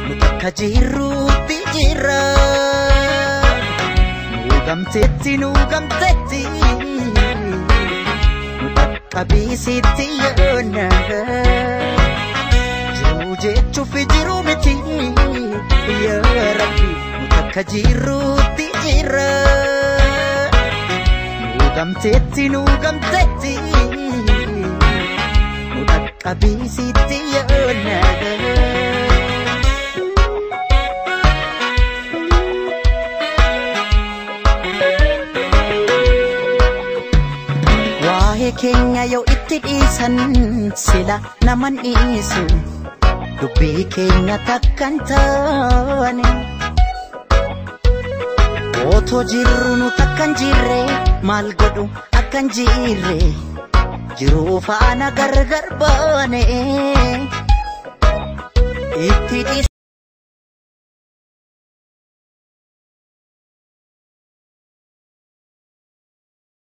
Nu takka jirruutti jirra. Nu gamteetti, nu gamteetti. Nu dhaqqabiisitti yoona. Jiruu jechuuf jiruu miti. Yaa Rabbi, nu takka jirruutti jirra. Nu gamteetti, nu gamteetti. Nu dhaqqabiisitti yoona. Waa'ee keenya yoo itti dhiisan sila naman dhiisu, dubbii keenya takkan taane. Otoo jirru nu takkan jirre, maal godhu akkan jirre, jiruu faana gargar baane. Itti dhiisan.